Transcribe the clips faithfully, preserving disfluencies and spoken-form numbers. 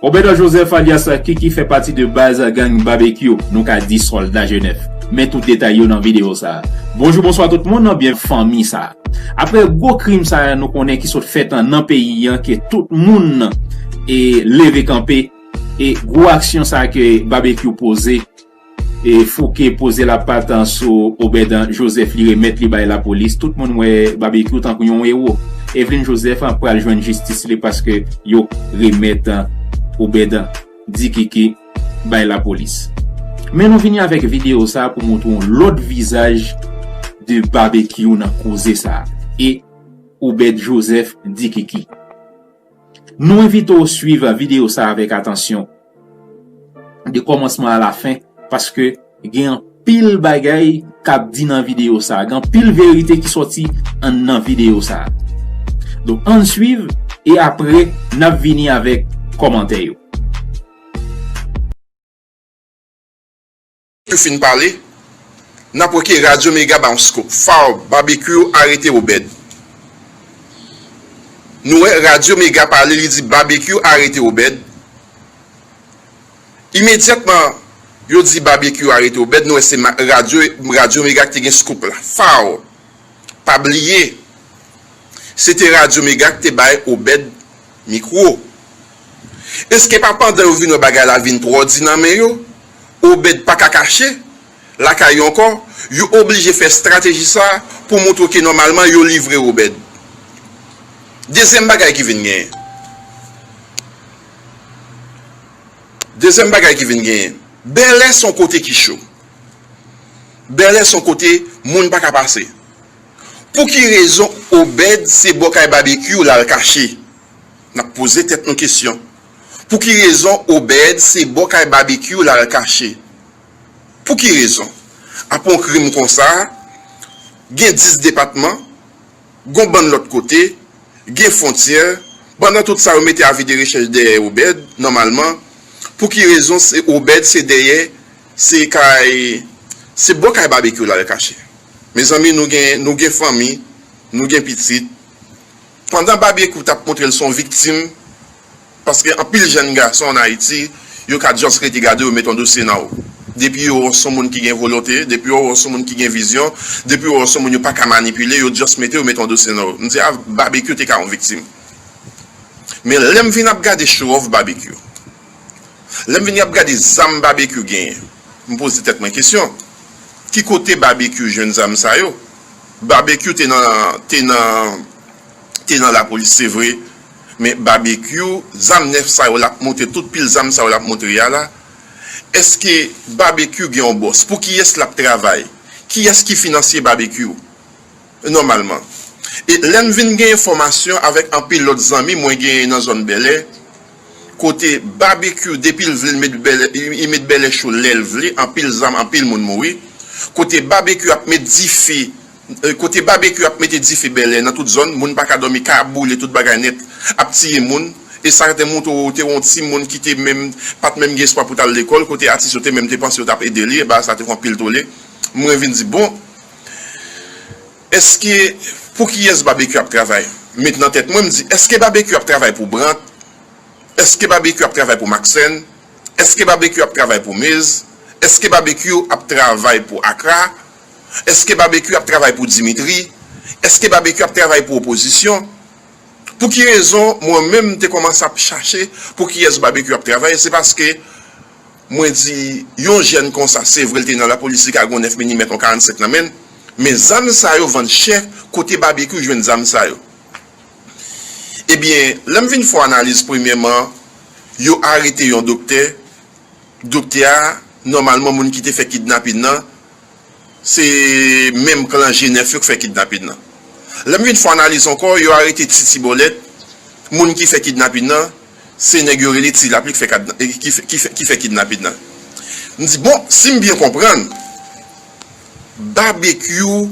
Obed Joseph alyas Kiki fè pati de baz gang Babekyou, nou ka di sòlda Jenèf. Men tout detay yo nan videyo sa a. Bonjou, bonswa tout moun, byen fanmi sa a. Apre gwo krim sa a nou konnen ki sot fèt nan peyi an ke tout moun e leve kanpe e gwo aksyon sa a ke Babekyou poze e fouke poze lapat sou Obed Joseph, li remèt li bay lapolis. Tout moun wè Babekyou tankou yon ewo. Evelyn Joseph pral jwenn jistis li paske yo remèt Obed Dikiki bay lapolis. Men nou vini avèk videyo sa pou montre yon lòt vizaj de Babekyou nan koze sa e Obed Joseph Dikiki. Nou envite w swiv videyo sa avèk atansyon de kòmansman a la fen, paske gen anpil bagay k ap di nan videyo sa, gen anpil verite ki sòti anndan videyo sa. Donk, ann swiv, e apre, n ap vini avèk kòmantè yo. Yo fin pale, n ap wè ke Radyo Mega ba yon scoop. Faw, Babekyou arete Obed. Nou wè Radyo Mega pale, li di Babekyou arete Obed. Imedyatman yo di Babekyou arete Obed, nou wè se radyo, Radyo Mega ki te gen scoop la. Faw, pa bliye, se te Radyo Mega ki te bay Obed mikwo. Èske pa pandan yo vin wè bagay la vin twò di nan men yo, Obed pa ka kache lakay yo ankò, yo oblije fè estrateji sa pou montre ke nòmalman yo livre Obed. Dezyèm bagay ki vin genyen. Dezyèm bagay ki vin genyen. Bèlè se yon kote ki cho. Bèlè se yon kote moun pa ka pase. Pou ki rezon Obed se bò kay Babekyou l al kache? N ap poze tèt nou kesyon. Pou ki rezon Obed se bò kay Babekyou l al kache? Pou ki rezon? Apre yon krim konsa, gen dis depatman, gon bann lòt kote, gen fwontyè, pandan tout sa yo mete avi de rechèch dèyè Obed, nòmalman, pou ki rezon se Obed se dèyè, se kay, se bò kay Babekyou l al kache? Mezanmi, nou gen, nou gen fanmi, nou gen pitit. Pandan Babekyou t ap montre l se yon viktim, paske anpil jèn gason ann Ayiti, yo ka just rete gade yo met yon dosye nan ou. Depi yo wè w se yon moun ki gen volonte, depi yo wè w se yon moun ki gen vizyon, depi yo wè w se yon moun yo pa ka manipile, yo just mete yo met yon dosye nan ou. M di a, Babekyou te ka yon viktim. Men lè m vin ap gade show of Babekyou, lè m vin ap gade zam Babekyou genyen, m poze tèt mwen kesyon, ki kote Babekyou jwenn zam sa yo? Babekyou te nan, te nan, te nan lapolis, se vre, men Babekyou, zam nèf sa yo l ap montre, tout pil zam sa yo l ap montre a la, èske Babekyou gen yon bòs? Pou kiyès l ap travay? Kiyès ki finansye Babekyou? Nòmalman. E lè m vin gen enfòmasyon avèk anpil lòt zanmi mwen genyen nan zòn Bèlè, kote Babekyou, depi l vle, l met Bèlè, li met Bèlè cho lè l vle, anpil zam, anpil moun mouri. Kote Babekyou ap met dife, eh, kote Babekyou ap mete dife Bèlè nan tout zòn, moun pa ka dòmi, kay ap boule, tout bagay nèt, ap tiye moun. E sa te montre w te yon timoun ki te menm, pa t menm gen espwa pou t al lekòl, kote atis yo te menm te panse yo t ap ede li, e bagay sa te fè anpil tole. Mwen vin di, bon, èske, pou kiyès Babekyou ap travay? Met nan tèt mwen, m di, èske Babekyou ap travay pou Brant? Èske Babekyou ap travay pou Maxène? Èske Babekyou ap travay pou Mez? Èske Babekyou ap travay pou Akra? Èske Babekyou ap travay pou Dimitri? Èske Babekyou ap travay pou opozisyon? Pou ki rezon mwen menm m te kòmanse ap chache pou kiyès Babekyou ap travay? Se paske mwen di, yon jèn konsa, se vre l te nan lapolis, li ka gen yon nèf milimèt, yon karannsenk nan men l, men zam sa yo vann chè, kote Babekyou jwenn zam sa yo? Ebyen, lè m vin fè yon analiz, premyèman, yo arete yon doktè. Doktè a, nòmalman, moun ki te fè kidnapin nan, se menm klan G nèf yo k fè kidnapin nan. Lè m vin fè analiz ankò, yo arete Titi Bòlèt, moun ki fè kidnapin nan, se nèg yo rele Ti Lapli k fè, ki fè, ki fè, ki fè kidnapin nan. M di, bon, si m byen konprann, Babekyou,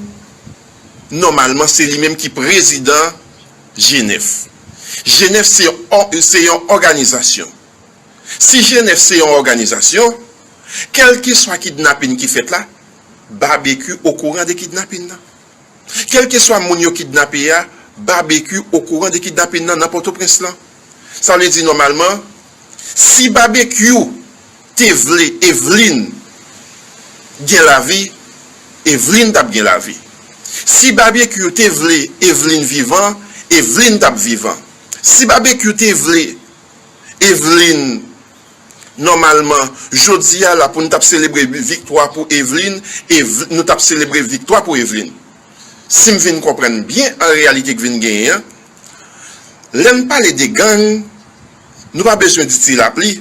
nòmalman, se li menm ki prezidan G nèf. G nèf se yon, se yon òganizasyon. Si G nèf se yon òganizasyon, kèlkeswa kidnapin ki fèt la, Babekyou okouran de kidnapin nan. Kèlkeswa moun yo kidnape a, Babekyou okouran de kidnapin nan nan Pòtoprens lan. Sa vle di nòmalman, Si Babekyou te vle Evelyn gen lavi, Evelyn t ap gen lavi. Si Babekyou te vle Evelyn vivan, Evelyn t ap vivan. Si Babekyou te vle Evelyn, nòmalman, jodi a la pou n t ap selebre viktwa pou Evelyn, Ev- nou t ap selebre viktwa pou Evelyn. Si m vin konprann byen an reyalite k vin genyen an, lè n pale de gang, nou pa bezwen di Ti Lapli,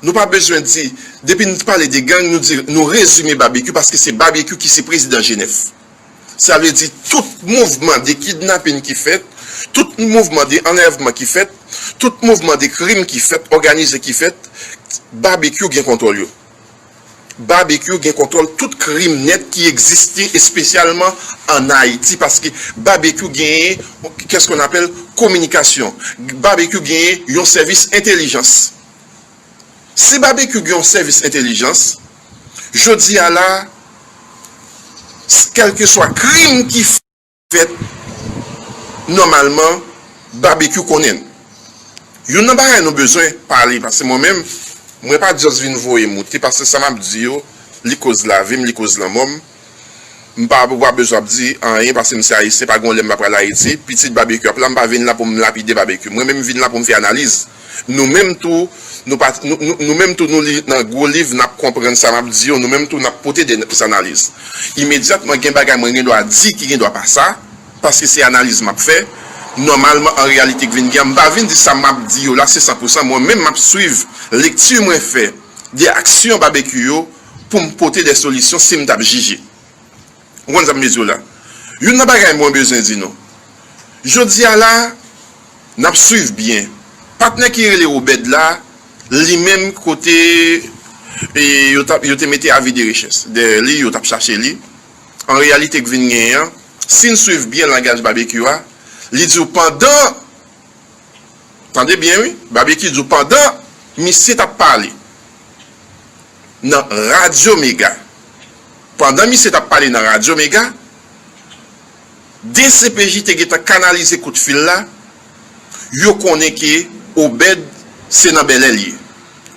nou pa bezwen di, depi n pale de gang, nou di, nou rezime Babekyou paske se Babekyou ki se prezidan G nèf. Sa vle di tout mouvman de kidnapin ki fèt, tout mouvman de anlèvman ki fèt, tout mouvman de krim ki fèt, òganize ki fèt, Babekyou gen kontwòl yo. Babekyou gen kontwòl tout krim nèt ki egziste espesyalman ann Ayiti paske Babekyou genyen, qu'est-ce qu'on appelle, kominikasyon. Babekyou genyen yon sèvis entèlijans. Si Babekyou gen yon sèvis entèlijans, jodi a la, kèlkeswa krim ki fèt, nòmalman, Babekyou konnen l. Youn nan bagay nou bezwen pale, paske mwen menm, mwen pa just vin voye moute, paske sa m ap di yo, li koz lavi m, li koz lanmò m. M pa, ou pa bezwen ap di anyen, paske m se Ayisyen, pa gen yon lè m pa pral Ayiti. Pitit Babekyou ap la, m pa vin la pou m lapide Babekyou. Mwen menm, m vin la pou m fè analiz. Nou menm tou, nou pa, nou, nou, nou menm tou, nou li nan gwo liv, n ap konprann sa m ap di yo, nou menm tou, n ap pote de zanaliz. Imedyatman, gen bagay mwen gen dwa di ki gen dwa pa sa, paske se analiz m ap fè. Nòmalman, an reyalite k vin gen an, m pa vin di sa m ap di yo la, se san pou san. Mwen menm, m ap swiv lekti mwen fè de aksyon Babekyou yo pou m pote de solisyon si m t ap jije. Ou konn sa m vle di w la? Youn nan bagay mwen bezwen di nou. Jodi a la, n ap swiv byen. Patnè ki rele Obed la, li menm kote, e, yo t ap, yo te mete avi de rechèch dèyè li, yo t ap chache li. An reyalite k vin genyen an, si n swiv byen langaj Babekyou a, li di w pandan Tande byen wi, Babekyou di w pandan misye t ap pale nan Radyo Mega, pandan misye t ap pale nan Radyo Mega, D C P J te gentan kanalize kout fil la, yo konnen ke Obed se nan Bèlè l ye,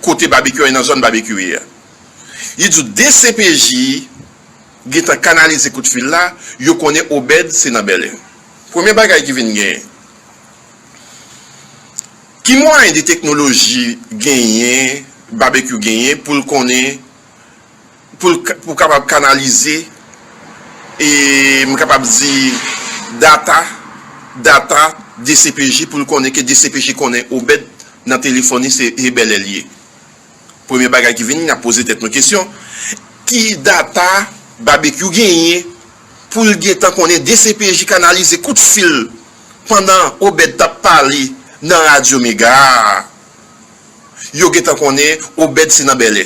kote Babekyou ye, nan zòn Babekyou ye a. Li di w D C P J gentan kanalize kout fil la, yo konnen Obed se nan Bèlè. Premye bagay ki vin genyen, ki mwayen de teknoloji genyen, Babekyou genyen, pou l konnen, pou l ka- pou kapab kanalize, e m kapab di data, data D C P J, pou l konnen ke D C P J konnen Obed nan telefòn li se e Bèlè l ye. Premye bagay ki vini, n ap poze tèt nou kesyon, ki data Babekyou genyen pou l gentan konnen D C P J kanalize kout fil pandan Obed t ap pale nan Radyo Mega a? Yo gentan konnen Obed se nan Bèlè.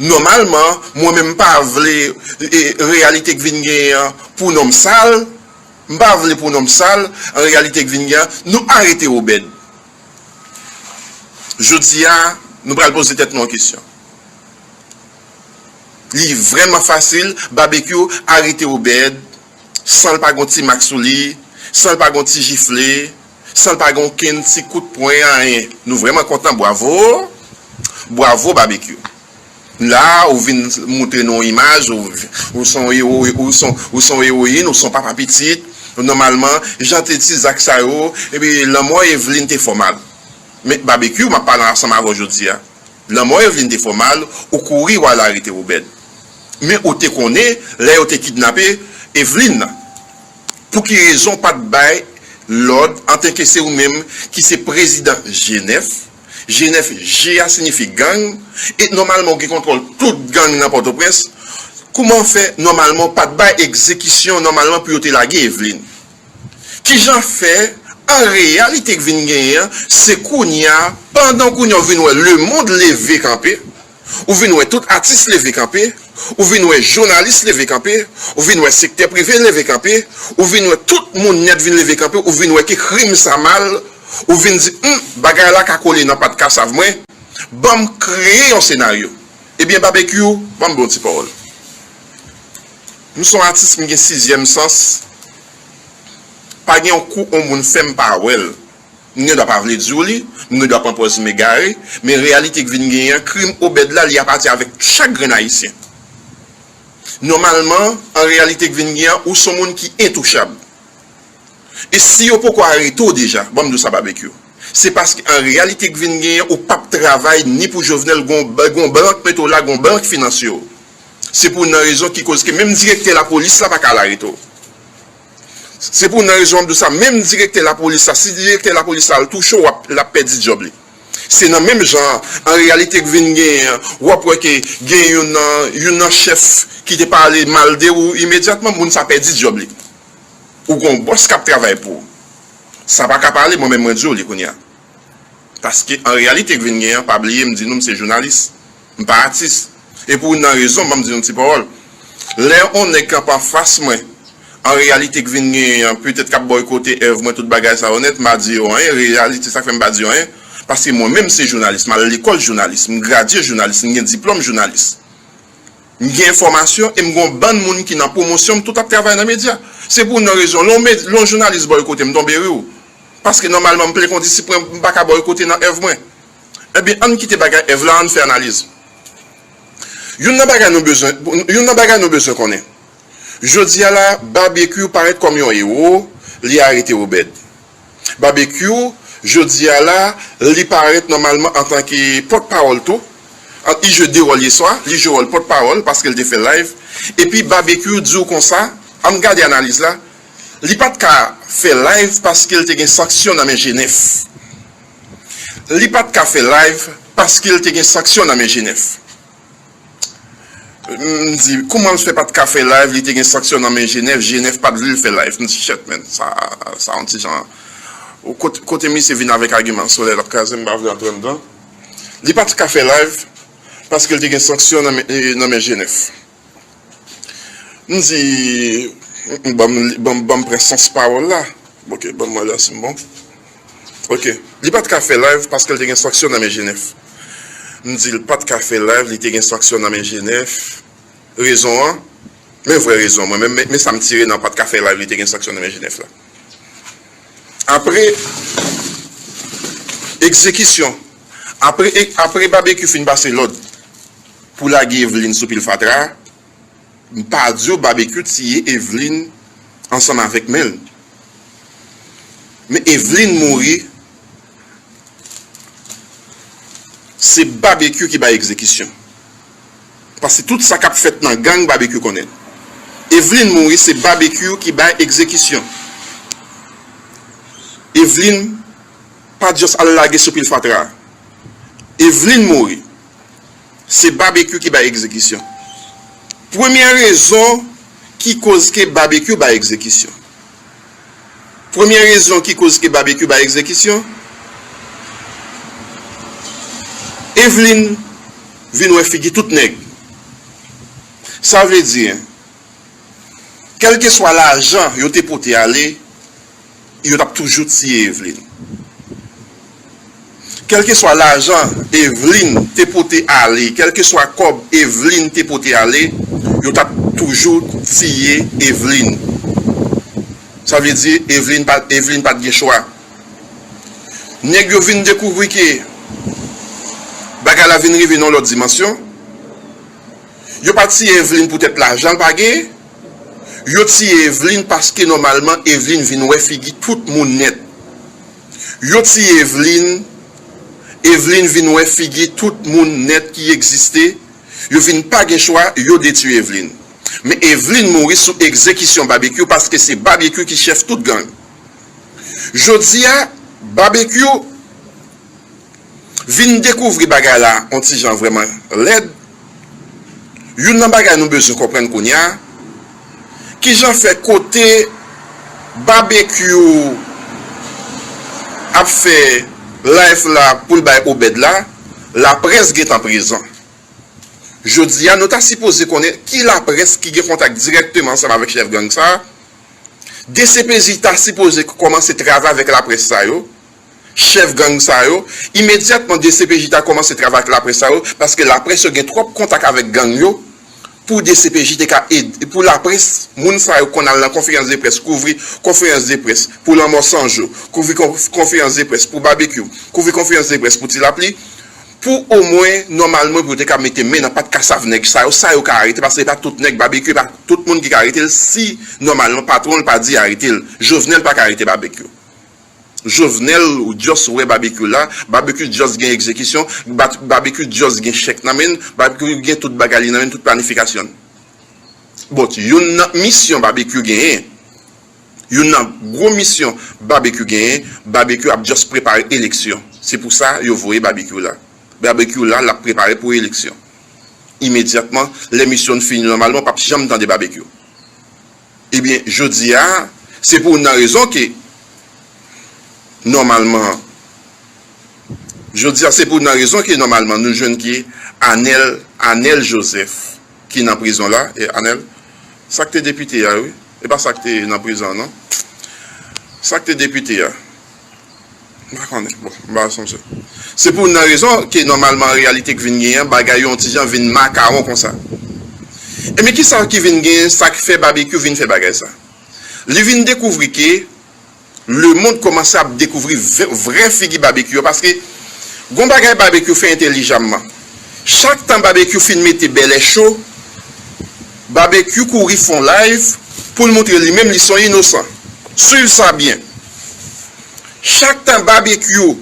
Nòmalman, mwen menm m pa vle, e, reyalite k vin genyen an pou non m sal, m pa vle pou non m sal, an reyalite k vin genyen an, nou arete Obed. Jodi a, nou pral poze tèt nou yon kesyon. Li vrèman fasil, Babekyou arete Obed, san l pa gon ti mak sou li, san l pa gon ti jifle, san l pa gen okenn ti kout pwen, anyen. Nou vrèman kontan, bwavo, bwavo Babekyou. La, ou vin moutre nou yon imaj, ou, ou se yon ewo, ou se yon, ou se yon ewoyin, ou se yon papa pitit. Nòmalman, jan te ti zak sa yo, epi lanmò Evelyn te fè w mal. Men Babekyou, m ap pale ansanm avè w jodi a. Lanmò Evelyn te fè w mal, ou kouri w al arete Obed. Men ou te konnen lè yo te kidnape Evelyn nan. Pou ki rezon w pa t bay lòd antanke se ou menm ki se prezidan G nèf? G nèf, G a siyifi gang, e nòmalman ou gen kontwòl tout gang nan Pòtoprens. Kouman fè nòmalman w pa t bay egzekisyon nòmalman pou yo te lage Evelyn? Kijan fè, an reyalite k vin genyen an, se kounye a, pandan kounye a w vin wè lemonn leve kanpe, ou vin wè tout atis leve kanpe, ou vin wè jounalis leve kanpe, ou vin wè sektè prive leve kanpe, ou vin wè tout moun nèt vin leve kanpe, ou vin wè ke krim sa mal, ou vin di, hmm, bagay la ka kole nan pat kasav mwen, ban m kreye yon senaryo. Ebyen, Babekyou, ban m ba w ti pawòl. M se yon atis, m gen sizyèm sans. Pa gen yon kou yon moun fè m pa wè l. M gen dwa pa vle di w li, m gen dwa pran pòz m egare, men reyalite k vin genyen an, krim Obed la, li apati avèk chak grenn Ayisyen. Nòmalman, an reyalite k vin genyen an, ou s on moun ki entouchab. E si yo poko arete w deja, ban m di w sa, Babekyou, se paske an reyalite k vin genyen, ou p ap travay ni pou Jovenel, gon, gon blan k mete w la, gon blan k finanse w. Se pou nan rezon ki koz ke menm direktè lapolis la pa ka al arete w. Se pou nan rezon m ap di w sa, menm direktè lapolis la, si direktè lapolis la al touche w, w ap, l ap pèdi djòb li. Se nan menm jan an, an reyalite k vin genyen an, w ap wè ke gen youn nan, youn nan chèf ki te pale mal de ou, imedyatman moun sa pèdi djòb li. Ou gon bòs k ap travay pou ou. Sa pa ka pale, mwen menm mwen di w li kounye a. Paske an reyalite k vin genyen an, pa bliye m di nou m se jounalis. M pa atis. E pou youn nan rezon, ban m di yon ti pawòl. Lè on nèg kanpe anfas mwen, an reyalite k vin genyen an, petèt k ap bòykote èv mwen, tout bagay sa yo nèt, m pa di yo anyen, reyalite sa k fè m pa di yo anyen, paske mwen menm se jounalis, m al lekòl jounalis, m gradye jounalis, m gen diplòm jounalis. M gen enfòmasyon e m gon bann moun ki nan pwomosyon, m tout ap travay nan medya. Se pou yon rezon, lè yon med-, lè yon jounalis bòykote m, tonbe ri w. Paske nòmalman m plen kondisipwen, m pa ka bòykote nan èv mwen. Ebyen, ann kite bagay èv la, ann fè analiz. Youn nan bagay nou bezwen, youn nan bagay nou bezwen konnen. Jodi a la, Babekyou parèt kòm yon ewo, li arete Obed. Babekyou, jodi a la, li parèt nòmalman antanke pòtpawòl tou. An, li jwe de wòl yè swa, li jwe wòl pòtpawòl paske l te fè live. Epi Babekyou di w konsa, ann gade analiz la, li pa t ka fè live paske l te gen sanksyon nan men G nèf. Li pa t ka fè live paske l te gen sanksyon nan men G nèf. M di, kouman l fè pa t ka fè live, li te gen sanksyon nan men G nèf, G nèf pa t vle l fè live. M di, shit, man, sa, sa yon ti jan. Ou kote, kote misye vin avèk agiman solèy, l ap kraze m, m pa vle antre anndan. Li pa t ka fè live paske l te gen sanksyon nan men, eh, nan men G nèf. M di, ban m, ban m, ban m pran sans pawòl la. Ok, ban m wè la si m bon. Ok. Li pa t ka fè live paske l te gen sanksyon nan men G nèf. M di l pa t ka fè live, li te gen sanksyon nan men G nèf. Rezon an, men vrè rezon mwen, men, men, men sa m tire nan pa t ka fè live, li te gen sanksyon nan men G nèf la. Apre, egzekisyon. Apre, e, apre Babekyou fin pase lòd pou lage Eveline sou pil fatra, m pa di w Babekyou tiye Eveline ansanm avèk men l. Men Eveline mouri, se Babekyou ki bay egzekisyon. Paske tout sa k ap fèt nan gang, Babekyou konnen. Eveline mouri, se Babekyou ki bay egzekisyon. Eveline pa just al lage sou pil fatra. Eveline mouri. Se Babekyou ki bay egzekisyon. Premye rezon ki koz ke Babekyou bay egzekisyon. Premye rezon ki koz ke Babekyou bay egzekisyon. Eveline vin wè figi tout nèg. Sa vle di, kèlkeswa lajan yo te pote ale, yo t ap toujou tiye Eveline. Kèlkeswa lajan Eveline te pote ale, kèlkeswa kòb Eveline te pote ale, yo t ap toujou tiye Eveline. Sa vle di, Eveline pa, Eveline pa t gen chwa. Nèg yo vin dekouvri ke bagay la vin rive nan yon lòt dimansyon. Yo pa tiye Eveline poutèt lajan l pa genyen. Yo tiye Eveline paske nòmalman Eveline vin wè figi tout moun nèt. Yo tiye Eveline, Eveline vin wè figi tout moun nèt ki egziste. Yo vin pa gen chwa, yo detwi Eveline. Men Eveline mouri sou egzekisyon Babekyou paske se Babekyou ki chèf tout gang. Jodi a, Babekyou vin dekouvri bagay la yon ti jan vrèman lèd. Youn nan bagay nou bezwen konprann kounye a, kijan fè kote Babekyou ap fè live la pou l bay Obed la, laprès gentan prezan. Jodi a, nou ta sipoze konnen ki laprès ki gen kontak dirèkteman ansanm avèk chèf gang sa a. D C P J ta sipoze kòmanse travay avèk laprès sa yo, chèf gang sa yo. Imedyatman, D C P J ta kòmanse travay ak laprès sa yo, paske laprès yo gen twòp kontak avèk gang yo. pou D C P J te ka ede, pou laprès, moun sa yo konn al nan konferans de près, kouvri konferans de près pou Lanmò San Jou, kouvri kon- konferans de près pou Babekyou, kouvri konferans de près pou Ti Lapli, pou omwen, nòmalman, pou yo te ka mete men nan pat kasav nèg sa yo, sa yo ka arete, paske se pa tout nèg Babekyou, e pa tout moun ki ka arete l, si, nòmalman, patwon l pa di arete l. Jovenel pa ka arete Babekyou. Jovenel ou just wè Babekyou la, Babekyou just gen egzekisyon, Ba- Babekyou just gen chèk nan men, Babekyou gen tout bagay li nan men, tout planifikasyon. Bon, youn nan misyon Babekyou genyen, youn nan gwo misyon Babekyou genyen, Babekyou ap just prepare eleksyon. Se pou sa yo voye Babekyou la. Babekyou la, l ap prepare pou eleksyon. Imedyatman, lè misyon fini, nòmalman, w p ap janm tande Babekyou. Ebyen, jodi a, se pou nan rezon ke, nòmalman, jodi a, se pou nan rezon ke, nòmalman, nou jwenn ke Anèl, Anèl Joseph, ki nan prizon la, e Anèl, sa k te depite a, wi. E pa sa k te nan prizon, non. Sa k te depite a. M pa konnen. Bon, m pa sonje. Se pou nan rezon ke nòmalman an reyalite k vin genyen, bagay yo yon ti jan vin makawon konsa. Ebyen, kisa ki vin genyen, sa k fè Babekyou vin fè bagay sa? Li vin dekouvri ke lemonn kòmanse ap dekouvri vè- vrè figi Babekyou yo, paske gon bagay Babekyou fè entèlijamman. Chak tan Babekyou fin mete bèlè cho, Babekyou kouri fè yon live pou l montre li menm li se yon inosan. Swiv sa byen. Chak tan Babekyou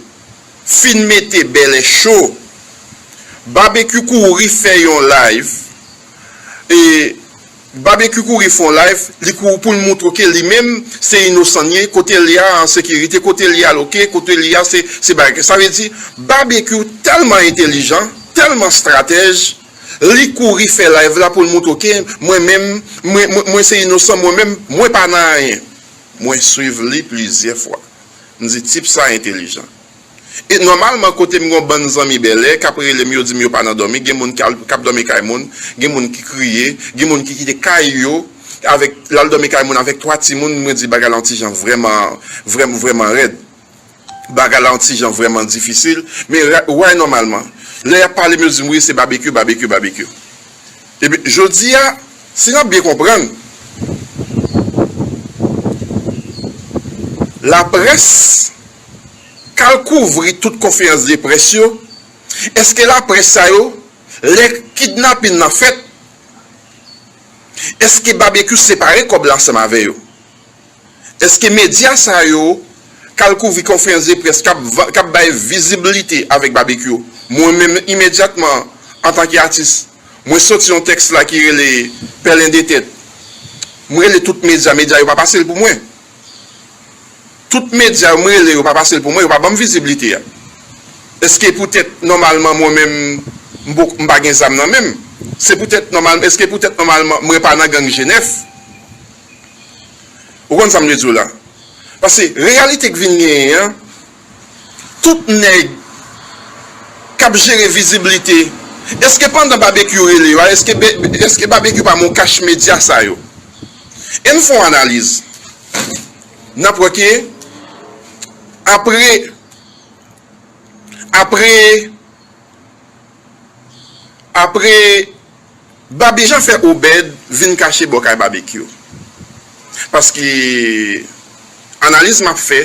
fin mete bèlè cho, Babekyou kouri fè yon live. E Babekyou kouri fè yon live, li kouri pou l montre ke li menm se inosan l ye, kote l ye a an sekirite, kote l ye a l oke, kote l ye a se, se bagay. Sa vle di, Babekyou tèlman entèlijan, tèlman stratèj, li kouri fè live la pou l montre ke mwen menm, mwen, mwen, mwen se inosan, mwen menm, mwen pa nan anyen. Mwen swiv li plizyè fwa. M di, tip sa entèlijan. E nòmalman, kote m gen yon bann zanmi bèlè k ap rele m, yo di m yo pa nan dòmi, gen moun k al- k ap dòmi kay moun, gen moun ki kriye, gen moun ki kite kay yo, avèk, l al dòmi kay moun avèk twa timoun, mwen di bagay la yon ti jan vrèman, vrèman, vrèman rèd. Bagay la yon ti jan vrèman difisil, men ra- wè nòmalman, lè y ap pale m, yo di m, wi, se Babekyou, Babekyou, Babekyou. Ebyen, jodi a, si n ap byen konprann, laprès k al kouvri tout konferans de près yo, èske laprès sa yo, lè kidnapin nan fèt, èske Babekyou separe kòb la ansanm avè yo? Èske medya sa yo k al kouvri konferans de près, k ap va- k ap bay vizibilite avèk Babekyou? Mwen menm, imedyatman, antanke atis, mwen soti yon tèks la ki rele Pèlen de tèt. Mwen rele tout medya, medya yo pa pase l pou mwen. Tout medya yo, mwen rele yo pa pase l pou mwen, yo pa ban m vizibilite a. Èske poutèt nòmalman mwen menm, m poko- m pa gen zam nan men m? Se poutèt nòmal, èske poutèt nòmalman mwen pa nan gang Jenèf? Ou konn sa m vle di w la? Paske reyalite k vin genyen an, tout nèg k ap jere vizibilite, èske pandan Babekyou rele yo a, èske, be- èske Babekyou pa monkache medya sa yo? E n fè yon analiz. N ap wè ke apre, apre, apre Babejan fè Obed vin kache bò kay Babekyou. Paske analiz m ap fè,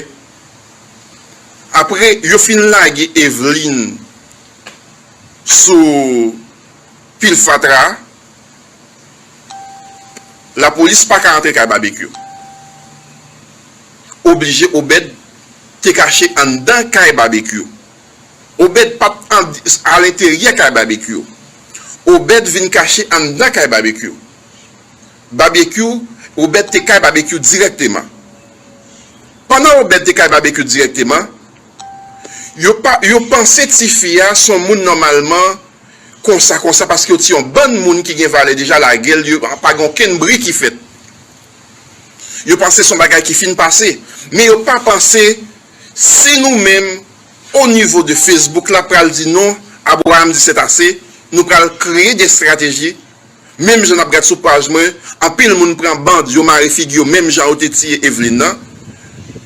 apre yo fin lage Eveline sou pil fatra, lapolis pa ka antre kay Babekyou. Oblije Obed te kache anndan kay Babekyou. Obed pa t an- alenteryè kay Babekyou. Obed vin kache anndan kay Babekyou. Babekyou, Obed te kay Babekyou dirèkteman. Pandan Obed te kay Babekyou dirèkteman, yo pa, yo panse tifi a se yon moun nòmalman konsa, konsa, paske yo ti yon bann moun ki gen valè deja, lage l, yo pa gen okenn bri ki fèt. Yo panse se yon bagay ki fin pase. Men yo pa panse si nou menm, o nivo de Facebook la, pral di non, Abraham di c'est assez, nou pral kreye de estrateji. Menm jan n ap gad sou paj mwen, anpil moun pran band, yo mare figi yo, menm jan yo te tiye Eveline nan,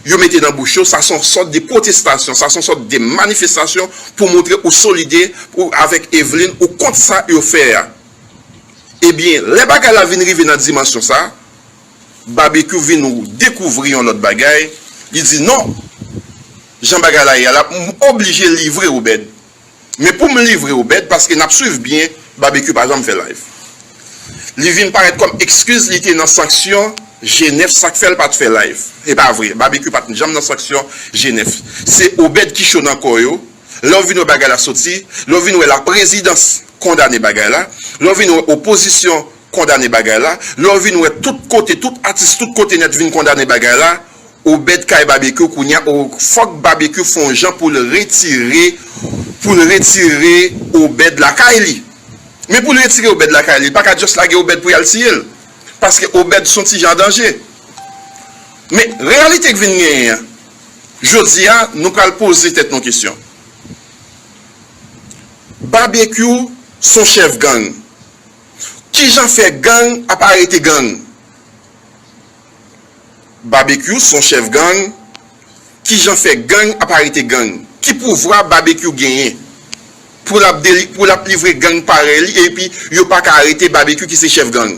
yo mete nan bouch yo, sa se yon sòt de pwotestasyon, sa se yon sòt de manifestasyon pou montre ou solidè pou, avèk Eveline, ou kont sa yo fè a. Ebyen, lè bagay la vin rive nan dimansyon sa, Babekyou vin dekouvri yon lòt bagay. Li di, "Non, jan bagay la ye a la, m oblije livre Obed." Men pou m livre Obed, paske n ap swiv byen, Babekyou pa janm fè live. Li vin parèt kòm ekskiz, li te nan sanksyon G nèf, sa k fè l pa t fè live. E pa vre, Babekyou pa t janm nan sanksyon G nèf. Se Obed ki cho nan kò yo. Lè w vin wè bagay la soti, lè w vin wè laprezidans kondane bagay la, lè w vin wè opozisyon kondane bagay la, lè w vin wè tout kote, tout atis, tout kote nèt vin kondane bagay la, Obed kay Babekyou kounye a, o, fòk Babekyou fè yon jan pou l retire, pou l retire Obed lakay li. Men pou l retire Obed lakay li, li pa ka just lage Obed pou y al tiye l. Paske Obed se yon ti jan an danje. Men reyalite k vin genyen an, jodi a, nou pral poze tèt nou kesyon. Babekyou se yon chèf gang. Kijan fè gang ap arete gang? Babekyou se yon chèf gang. Kijan fè gang ap arete gang? Ki pouvwa Babekyou genyen pou l ap deli-, pou l ap livre gang parèy li epi yo pa ka arete Babekyou ki se chèf gang?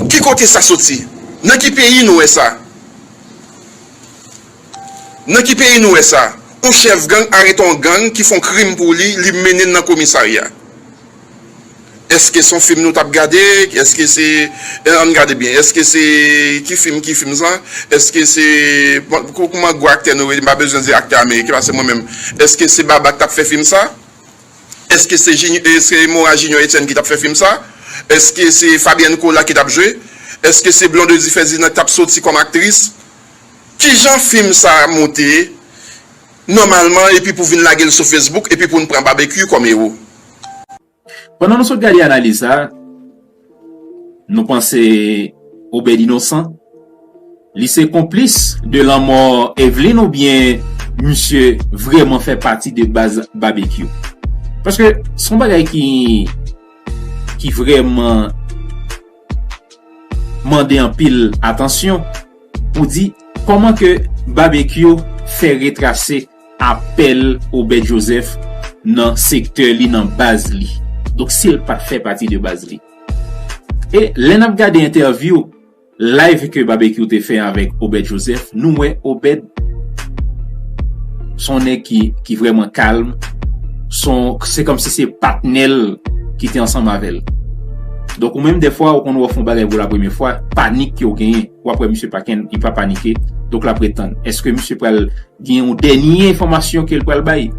Ki kote sa soti? Nan ki peyi nou wè sa? Nan ki peyi nou wè sa? Yon chèf gang arete yon gang ki fè yon krim pou li, li mennen l nan komisarya. Èske se yon fim nou t ap gade? Èske se, eh, ann gade byen, èske se, ki fim, ki fim sa? Èske se, bon, kou-, kouman gwo aktè nou rele? M pa bezwen di aktè ameriken, paske mwen menm, èske se Baba k t ap fè fim sa? Èske se Jini-, èske Mora Junior Etienne ki t ap fè fim sa? Èske se Fabienne Colas ki t ap jwe? Èske se Blondedy Ferdinand ki t ap soti kòm aktris? Kijan fim sa a moute nòmalman epi pou vin lage l sou Facebook epi pou n pran Babekyou kòm ewo? Pandan nou sot gade analiz sa, nou panse Obed inosan? Li se konplis de lanmò Evelyn oubyen misye vrèman fè pati de baz Babekyou? Paske se yon bagay ki, ki vrèman mande anpil atansyon pou di kòman ke Babekyou fè retrase apèl Obed Joseph nan sektè li, nan baz li. Donk, si l pa t fè pati de baz li. E lè n ap gade entèvyou, live ke Babekyou te fè avèk Obed Joseph, nou wè Obed se yon nèg ki, ki vrèman kalm, se yon, se kòmsi se patnè l ki te ansanm avè l. Donk, ou menm, dèfwa, ou konn wè w fè yon bagay pou la premyè fwa, panik ke w genyen, w ap wè misye pa ken-, li pa panike, donk l ap ret tann. Èske misye pral gen yon dènye enfòmasyon ke l pral bay?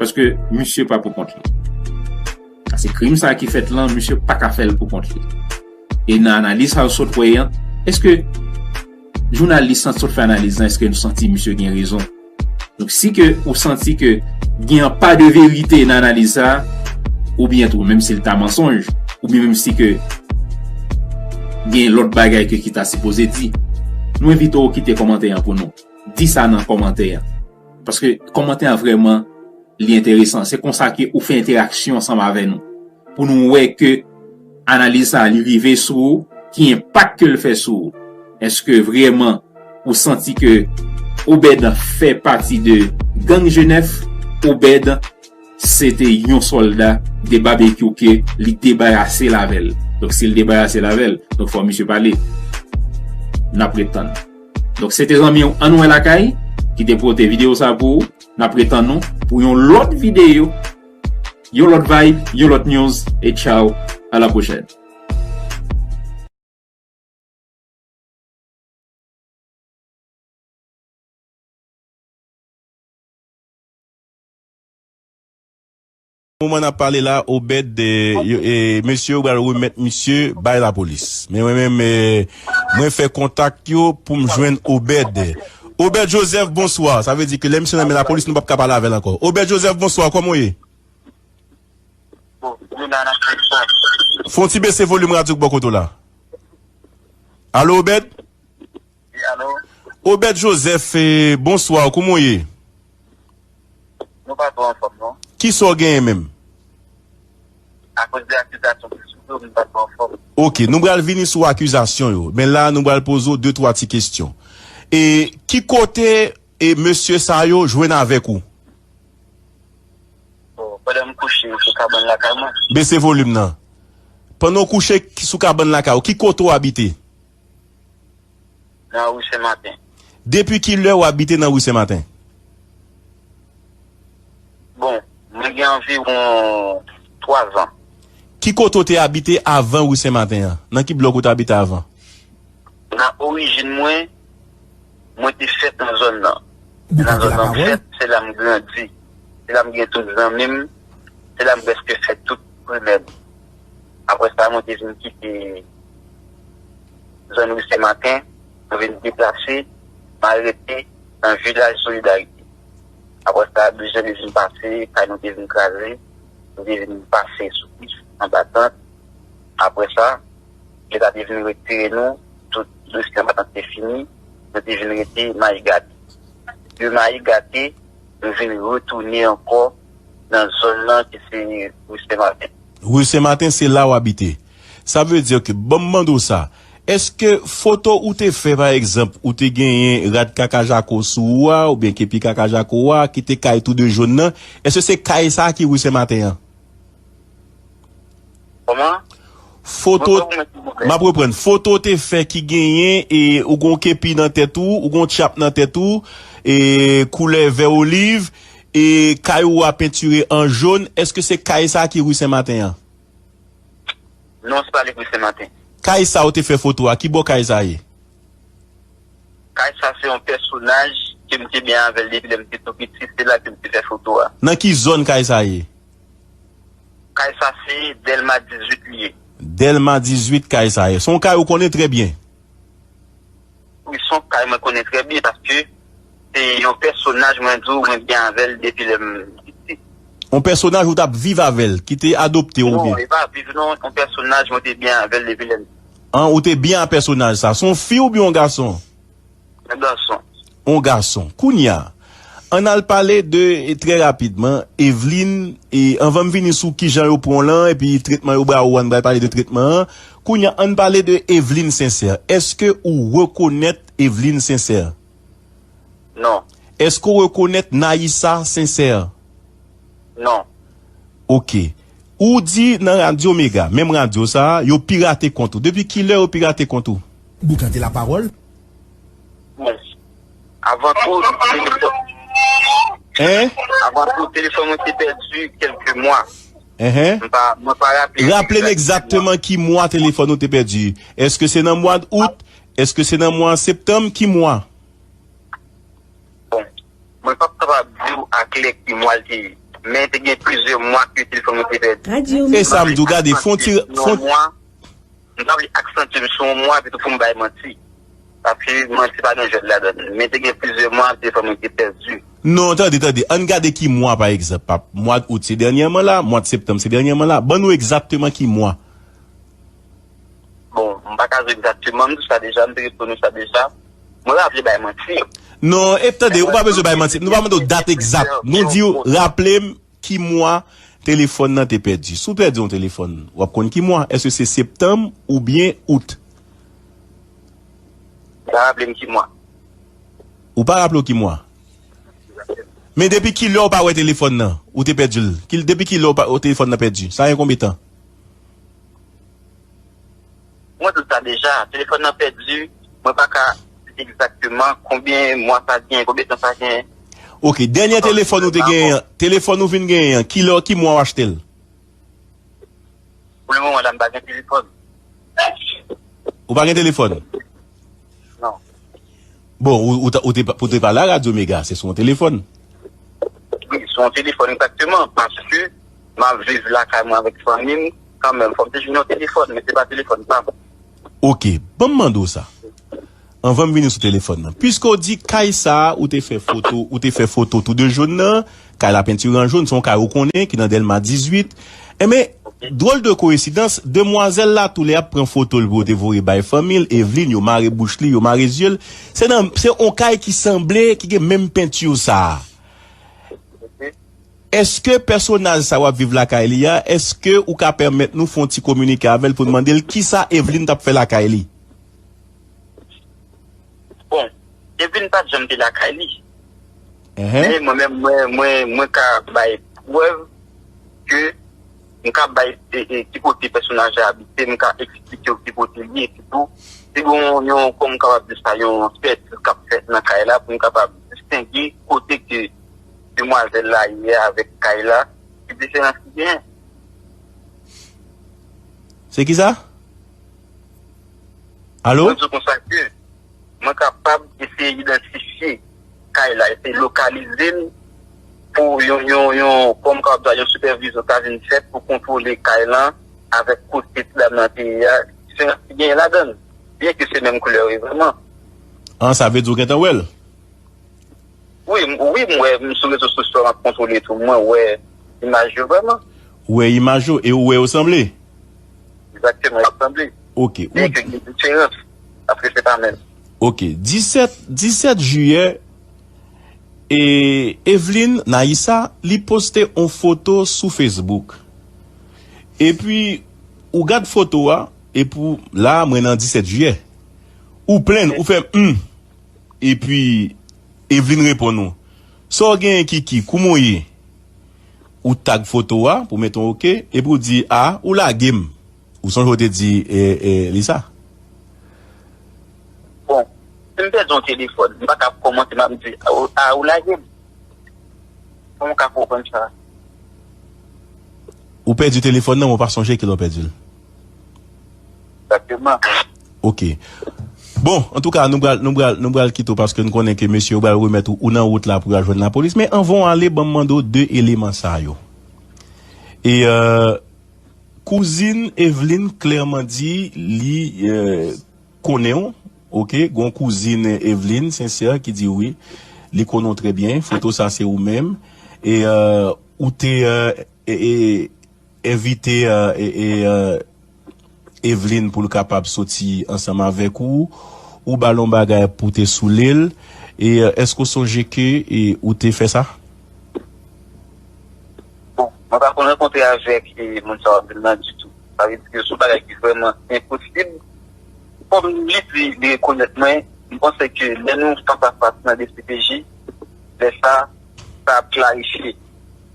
Paske misye pa pou kont li. Se krim sa ki fèt lan, misye pa ka fè l pou kont li. E nan analiz sa yo sot wè an, èske jounalis lan sot fè analiz lan, èske nou santi misye gen rezon? Donk, si ke ou santi ke gen yon pa de verite nan analiz sa, oubyen tou, menm si l ta mansonj, oubyen menm si ke gen lòt bagay ke ki ta sipoze di, nou envite w kite kòmantè an pou nou. Di sa nan kòmantè an. Paske kòmantè an vrèman, li enteresan. Se konsa ke ou fè entèraksyon ansanm avè nou. Pou nou wè ke analiz sa a, li rive sou ou, ki enpak ke l fè sou ou. Èske vrèman ou santi ke Obed fè pati de gang G nèf? Obed se te yon sòlda de Babekyou ke li debarase l avè l. Donk, si l debarase l avè l, donk, fò misye pale. N ap ret tann. Donk, se te zanmi w Ann Wè Lakay ki te pote videyo sa pou ou. N ap ret tann nou pou yon lòt videyo, yon lòt vibe, yon lòt news. E tchaw, a la pwochèn. Moman n ap pale la, Obed, e, yo, e, mesye yo pral remèt misye bay lapolis. Men mwen menm, e, mwen fè kontak yo pou m jwenn Obed. Obed Joseph, bonswa. Sa vle di ke lè misye nan men lapolis, nou p ap ka pale avè l ankò. Obed Joseph, bonswa. Kòman w ye? Bon, nou la, n ap fè sa. Fè yon ti bese volim radyo k bò kote w la. Alo, Obed? Wi, alo. Obed Joseph, e, bonswa, kòman w ye? Nou pa twò anfòm, non. Kisa w genyen menm? Akoz de akizasyon ki sou do, nou pa twò anfòm. Oke, nou pral vini sou akizasyon yo. Men la, nou pral poze w de, twa ti kesyon. E ki kote, e, mesye sa yo jwenn avèk ou? Bon, pandan m kouche sou kabann lakay mwen. Bese volim nan. Pandan w kouche sou kabann lakay ou, ki kote w abite? Nan ri Sen Maten. Depi ki lè w abite nan ri Sen Maten? Bon, mwen gen anviwon twa zan. Ki kote w te abite avan ri Sen Maten an? Nan ki blòk ou te abite avan? Nan orijin mwen, mwen te fèt nan zòn nan. Nan zòn nan m fèt, se la m grandi. Se la m gen tout zanmi m. Se la m prèske fè tout primè m. Apre sa, mwen te vin kite zòn ri Sen Maten, mwen vin deplase, m al rete nan vilaj Solidarite. Apre sa, de jan te vin pase, kay nou te vin kraze, nou te vin pase sou pis anba tant. Apre sa, Leta te vin retire nou, tout dosye anba tant te fini, nou te vin rete Mayi Gate. De Mayi Gate, nou vin retounen ankò nan zòn nan ki se ri Sen Maten. Ri Sen Maten, se la w abite. Sa vle di ke, ban m mande w sa, èske foto ou te fè, pa egzanp, ou te genyen rad kaka jako sou ou a, oubyen kepi kaka jako a, ki te kay tou de jòn nan, èske se kay sa a ki ri Sen Maten an? Kòman? Foto, m ap reprann. Foto w te fè ki genyen, e, ou gon kepi nan tèt ou, ou gon tchap nan tèt ou, e, koulè vè oliv, e, kay ou a pentire an jòn, èske se kay sa a ki ri Sen Maten an? Non, se pa li ri Sen Maten. Kay sa ou te fè foto a, ki bò kay sa ye? Kay sa se yon pèsonaj ke m te byen avè l depi lè m te tou piti, se la ke m te fè foto a. Nan ki zòn kay sa ye? Kay sa se Dèlma dizuit li ye. Dèlma dizuit kay sa ye. Se yon kay ou konnen trè byen. Wi, se yon kay mwen konnen trè byen paske se yon pèsonaj mwen di w mwen byen avè l depi lè m piti. Yon pèsonaj ou t ap viv avè l, ki te adopte w oubyen? Non, e pa viv non, yon pèsonaj mwen te byen avè l depi lè m An, ou te byen a pèsonaj sa. Se yon fi oubyen yon gason? Yon gason. Yon gason. Kounye a, ann al pale de, e, trè rapidman, Evelyne, e, anvan m vini sou kijan yo pran w lan, epi tretman yo ba ou an, ann pral pale de tretman an. Kounye a, ann pale de Evelyne Sincère. Èske ou rekonèt Evelyne Sincère? Non. Èske w rekonèt Naïssa Sincère? Non. Ok. Ou di nan Radyo Mega, menm radyo sa a, yo pirate kont ou. Depi kilè yo pirate kont ou? Boukan de la parole. Bon. Avan tou, telefòn. Hein? Avan tou, telefòn mwen te pèdi kèlke mwa. Enhen. M pa, mwen pa raple. Raple m egzakteman ki mwa telefòn ou te pèdi. Èske se nan mwa out? Èske se nan mwa septanm? Ki mwa? Bon, mwen p ap kapab di w aklè ki mwa l te ye, men te gen plizyè mwa ke telefòn mwen te pèdi. Radyo. E sa m di w, gade, fon ti, fon yon mwa, m pa vle aksantye m sou yon mwa epi tou pou m bay manti. Paske manti pa gen jwèt ladan l. Men te gen plizyè mwa telefòn mwen te pèdi. Non, tande, tande. Ann gade ki mwa, pa egzanp. Pa, mwa out se dènyèman la, mwa septanm se dènyèman la. Ban nou egzakteman ki mwa. Bon, m pa ka di w egzakteman, m di w sa deja, m te reponn ou sa deja. Mwen pa vle bay manti. Non, e tande, ou pa bezwen bay manti. Nou pa mande w dat egzak. Nou di w, raple m ki mwa telefòn nan te pèdi. Si w pèdi yon telefòn, w ap konn ki mwa. Èske se septanm oubyen out? M pa raple m ki mwa. Ou pa raple w ki mwa? Men depi kilè w pa wè telefòn nan? Ou te pèdi l? Ki, depi kilè w pa, w telefòn nan pèdi? Sa gen konbyen tan? Mwen di w sa deja, telefòn nan pèdi, mwen pa ka di egzakteman konbyen mwa sa gen, konbyen tan sa gen. Ok, dènyè telefòn ou te genyen an, telefòn ou vin genyen an, kilè, ki mwa w achte l? Pou le moman la, m pa gen telefòn. Ou pa gen telefòn? Non. Bon, ou, ou, ta- ou te, ou te pale a Radyo Mega, se sou yon telefòn. Wi, sou yon telefòn egzakteman, paske m ap viv lakay mwen avèk fanmi m, kanmenm, fò m te jwenn yon telefòn, men se pa telefòn pa m. Ok, ban m mande w sa. Anvan m vini sou telefòn nan. Piske w di kay sa a, ou te fè foto, ou te fè foto tou de jòn nan, kay la pentire an jòn, se yon kay ou konnen ki nan Dèlma dizuit. Enben, dwòl de koyensidans, demwazèl la tou lè ap pran foto l pou yo te voye bay fanmi l, Evelyne, yo mare bouch li, yo mare zye l. Se nan, se yon kay ki sanble, ki gen menm penti sa a. Èske pèsonaj sa w ap viv lakay li a, èske ou ka pèmèt nou fè yon ti kominike avè l pou n mande l kisa Evelyne t ap fè lakay li? Bon, Evelyne pa t janm te lakay li. Enhen. Men mwen menm, mwen, mwen, mwen ka bay prèv ke M ka bay e, e, ki kote pèsonaj la abite, m ka eksplike w ki kote l ye, epitou, si gon yon, kòm m kapab di sa, yon sèt k ap fèt nan kay la, pou m kapab distenge kote ke demwazèl la ye avèk kay la, ki diferans ki genyen. Se ki sa? Alo? Mwen di w konsa ke mwen kapab eseye idantifye kay la, eseye lokalize l pou yon, yon, yon, kòm kapab di, yon sipèvizyon ka vin fèt pou kontwole kay lan avèk kote ti dam nan te ye a, diferans ki genyen ladan l, byen ke se menm koulè yo ye vrèman. An, sa vle di w gentan wè l? Wi, m- wi, m wè, m sou rezo sosyo, m ap kontwole tou, mwen wè imaj yo vrèman. Ou wè imaj yo e ou wè yo sanble? Egzakteman, yo sanble. Ok. Byen ke gen diferans, paske se pa menm. Ok. Disèt, disèt jiyè, e Eveline Naïssa, li poste yon foto sou Facebook. Epi, ou gad foto a, epi la, mwen nan disèt jiyè. Ou plenn, ou fè, hmm. Epi, Eveline reponn ou, sa w genyen Kiki, kouman w ye? Ou tag foto a pou mete yon ok, epi w di, a, ou lage m. Ou sonje w te di e, e, li sa? Bon, si m pèdi yon telefòn, m pa ka kòmanse m ap di, a, ou- a, ou lage m. Kòman w ka konprann sa? Ou pèdi telefòn nan, men w pa sonje kilè w pèdi l. Egzakteman. Ok. Bon, antouka, nou pral, nou pral, nou pral kite w paske n konnen ke mesye yo pral remèt ou, ou nan wout la pou y al jwenn lapolis. Men anvan w ale, ban m mande w de eleman sa yo. E, euh, kouzin Eveline klèman di li, euh, konnen w, ok? Gon kouzin Eveline, Sincère, ki di wi, li konnen w trè byen. Foto sa se ou menm. E, euh, ou te, euh, e, e, envite, euh, e, e, euh, Eveline pou l kapab soti ansanm avèk ou, ou ba l yon bagay pou te soule l, e, euh, èske w sonje ke, e, ou te fè sa? Bon, mwen pa konn rankontre avèk, e, moun sa w ap di m nan ditou. Sa vle di ke se yon bagay ki vrèman enposib. Kòm li di, li rekonèt mwen, m panse ke lè nou fas a fas nan D C P J, lè sa, sa ap klarifye.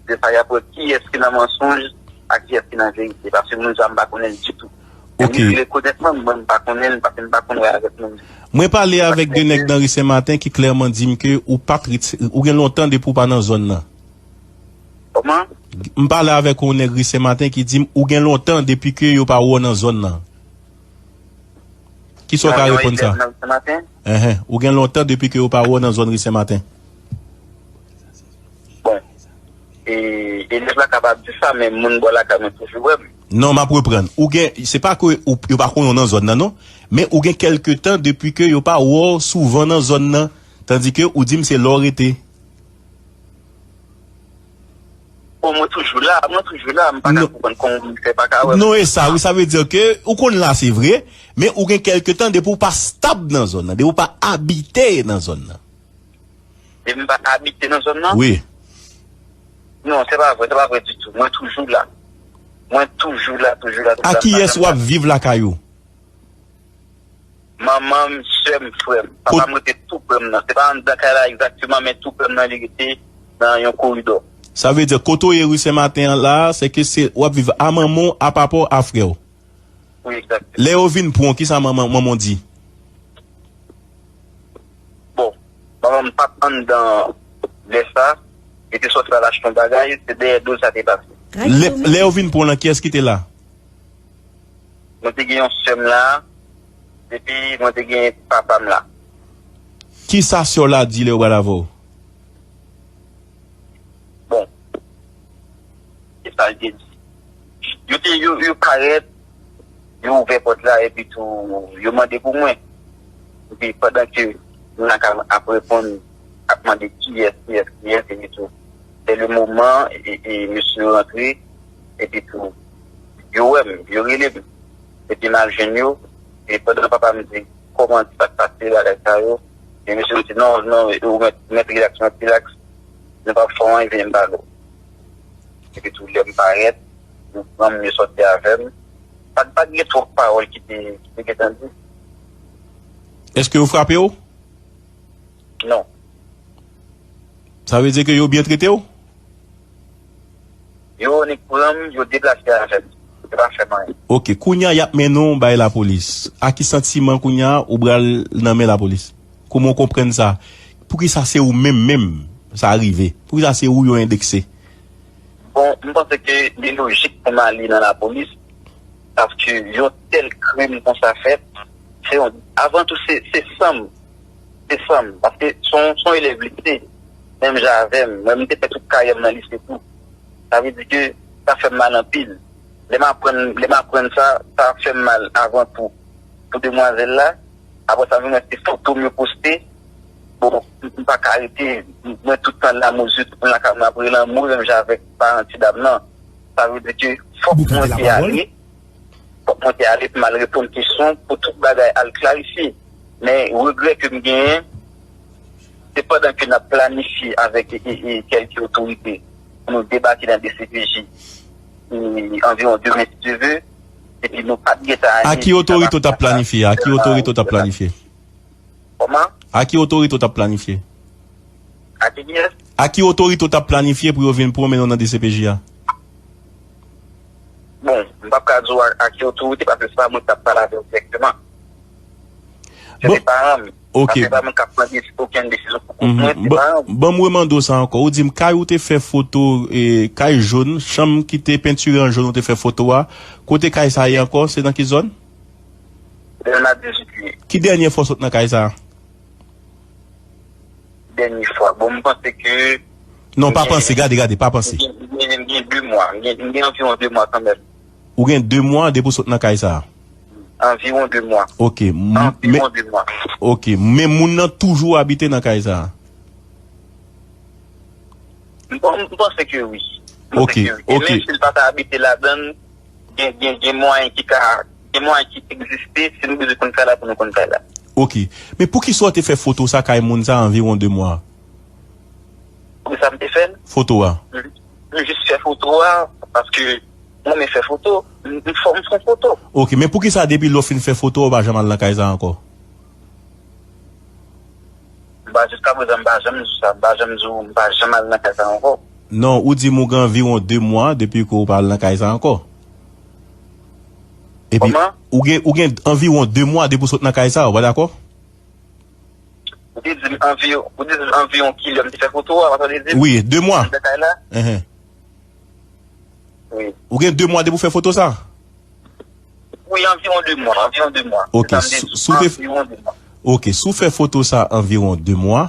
Lè sa, y ap wè kiyès ki nan mansonj ak kiyès ki nan verite. Paske moun sa, m pa konnen l ditou. Ok. Li rekonèt mwen, mwen, m pa konnen l, paske m pa konn wè avèk moun. Mwen pale avèk de nèg nan ri Sen Maten ki klèman di m ke ou pa t ret, ou gen lontan depi w pa nan zòn nan. Kòman? M pale avèk yon nèg ri Sen Maten ki di m ou gen lontan depi ke yo pa wè w nan zòn nan. Kisa w ka reponn sa? Enhen. Ou gen lontan depi ke yo pa wè w nan zòn ri Sen Maten. Bon. E, elèv la kapab di sa, men moun bò lakay mwen toujou wè m. Non, m ap reprann. Ou gen, se pa ke ou, yo pa konnen w nan zòn nan, non. Men ou gen kèlke tan depi ke yo pa wè w souvan nan zòn nan. Tandike ou di m se la w rete. Bon, mwen toujou la, mwen toujou la, m pa ka konprann kòman moun fè pa ka wè m. Non, e sa, wi, sa vle di ke ou konn la, se vre, men ou gen kèlke tan depi w pa stab nan zòn nan, depi w pa abite nan zòn nan. Depi m pa abite nan zòn nan? Wi. Non, se pa vre, se pa vre ditou. Mwen toujou la. Mwen toujou la, toujou la, toujou la. A kiyès w ap viv lakay ou? Manman m, sè m, frè m. Papa m rete tou pre m nan. Se pa anndan kay la egzakteman, men tou pre m nan li rete nan yon koridò. Sa vle di, kote w ye ri Sen Maten an la, se ke se, w ap viv a manman w, a papa w, a frè w. Wi, egzakteman. Lè yo vin pran w, kisa manman, manman w di? Bon, manman m pa t anndan lè sa, li te sòti al achte yon bagay, se dèyè do l sa te pase. Lè, lè yo vin pran w lan, kiyès ki te la? Mwen te gen yon sè m la, epi mwen te gen papa m la. Kisa sè w la di lè yo pral avè w? Bon, e sa l te di. Yo te, yo, yo parèt, yo ouvè pòt la, epi tou, yo mande pou mwen. Epi pandan ke moun nan ka ap reponn, ap mande kiyès, kiyès, kiyès, epi tou. Se le moman, e, e, mesye yo rantre, epi tou, yo wè m, yo rele m. Epi m al jwenn yo, e pandan papa m di, kòman sa k pase, bagay sa yo, e mesye yo di, non, non, ou mèt, mèt rilaks, mèt rilaks, nou p ap fè w anyen, vini m pale w. Epi tou, lè m parèt, yo pran m, yo sòti avè m. Pa t, pa t gen twòp pawòl ki te, ki te gentan di. Èske yo frape w? Non. Sa vle di ke yo byen trete w? Yo annik pran m, yo deplase avè m. Yo pa fè m anyen. Ok, kounye a y ap mennen w bay lapolis. A ki santiman kounye a ou pral nan men lapolis? Kòman w konprann sa? Poukisa se ou menm menm sa rive? Poukisa se ou yo endekse? Bon, m panse ke li lojik pou m ale nan lapolis, paske yon tèl krim konsa fèt, se yon, avan tou, se, se san m, se san m, paske se yon, se yon elèv lise, menm jan avè m, mwen, m te fè tout karyè m nan lise tou. Sa vle di ke sa fè m mal anpil. Lè m aprann, lè m aprann sa, sa fè m mal avan tou. Pou demwazèl la, apre sa, m wè se foto m yo poste. Bon, m, m pa ka rete, mwen tout tan la, mwen jis moun lakay mwen ap rele anmwe, menm jan avèk paran ti dam nan. Sa vle di ke fòk mwen te ale, fòk mwen te ale pou m al reponn kesyon, pou tout bagay al klarifye. Men regrè ke m genyen, se pandan ke n ap planifye avèk, e, e, e, kèlke otorite pou nou debake nan D C P J, e, anviwon demen, si Dye vle, epi nou pa t gentan ale. A ki otorite w t ap planifye? A ki otorite w t ap planifye? Kòman? A ki otorite w t ap planifye? A ki kiyès? A ki otorite w t ap planifye pou yo vin pran w mennen w nan D C P J a? Bon, m p ap ka di w a, a ki otorite, paske se pa mwen k t ap pale avè w dirèkteman. Se te paran m. Ok. Paske se pa mwen k ap pran desi-, okenn desizyon pou kont mwen, se paran m. Ban m remande w sa ankò. Ou di m kay ou te fè foto, e, kay jòn, chanm ki te pentire an jòn ou te fè foto a. Kote kay sa ye ankò? Se nan ki zòn? Dèlma dizuit li ye. Ki dènye fwa w sot nan kay sa a? Dènye fwa. Bon, m panse ke... Non, pa panse, gade, gade, pa panse. M gen, m gen, m gen de mwa. M gen, m gen anviwon de mwa kanmenm. Ou gen de mwa depi w sot nan kay sa a? Anviwon de mwa. Ok. Anviwon de mwa. Ok. Men moun nan toujou abite nan kay sa a? M, m panse ke wi. M panse ke wi. E menm si l pa ta abite ladan l, gen, gen, gen mwayen ki ka, gen mwayen ki egziste, si nou bezwen konn kay la, pou nou konn kay la. Ok. Men poukisa w te fè foto sa kay moun sa anviwon de mwa? Poukisa m te fè l? Foto a. M, m jis fè foto a, paske mwen renmen fè foto. M, m fò, m fè foto. Ok, men poukisa depi lè w fin fè foto a, w pa janm al nan kay sa ankò? M pa, jiska prezan, m pa janm di w sa. M pa janm di w, m pa janm al nan kay sa ankò. Non, ou di m ou gen anviwon de mwa depi ke w pa al nan kay sa ankò. Epi, kòman? Ou gen, ou gen anviwon de mwa depi w sot nan kay sa, ou pa dakò? Ou te di m anviwon, ou te di m anviwon kilè m te fè foto a, ou pa tande di m? Wi, de mwa. Nan kay la? Enhen. Wi. Ou gen de mwa depi w fè foto sa? Wi, anviwon de mwa, anviwon de mwa. Ok, se sa m di, si w fè, anviwon de mwa. Ok, si w fè foto sa anviwon de mwa,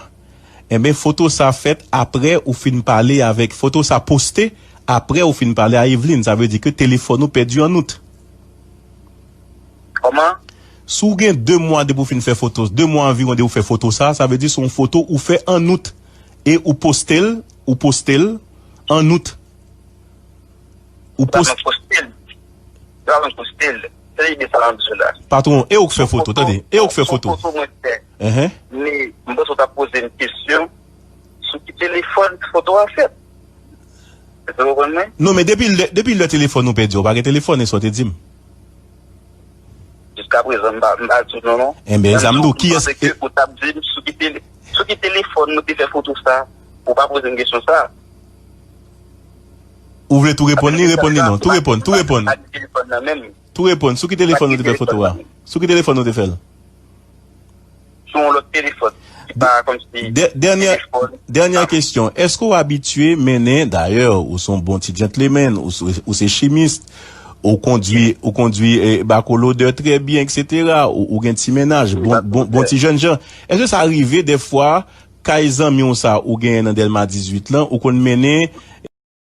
enben, foto sa fèt apre ou fin pale avèk, foto sa poste apre ou fin pale a Eveline. Sa vle di ke telefòn ou pèdi an out. Kòman? Si w gen de mwa depi w fin fè foto, de mwa anviwon depi w fè foto sa, sa vle di se yon foto ou fè an out. E ou poste l, ou poste l an out. Ou poste l. Ou pa mwen poste l. Ou pa mwen poste l. Se ide sa m ap di w la. Patwon, e ou k fè foto, tande. E ou k fè foto. Se yon foto mwen fè. Enhen. Men, m panse w t ap poze m kesyon sou ki telefòn foto a fèt. Èske w konprann mwen? Non, men depi lè, depi lè telefòn ou pèdi, ou pa gen telefòn, e sa w te di m. Jiska prezan, m pa, m pa di w non, non. Enben, sa m di w, kiyès? Paske ou t ap di m sou ki tele-, sou ki telefòn nou te fè foto sa, ou pa poze m kesyon sa. Ou vle tou reponn li, reponn li non. Tou reponn, tou reponn. Pa gen telefòn nan menm. Tou reponn, sou ki telefòn nou te fè foto a? Sou ki telefòn nou te fè l? Sou yon lòt telefòn. Ki pa kòmsi telefòn. Dènyè kesyon, èske w abitye mennen, dayè, ou se yon bon ti gentleman, ou se, ou se chimis, ou kondwi, ou kondwi, eh, bako lodè trè byen, etsetera, ou, ou gen ti mennaj, bon, bon, bon ti jènjan. Èske sa rive dèfwa, kay zanmi w sa ou genyen nan Dèlma dizuit lan, ou konn mennen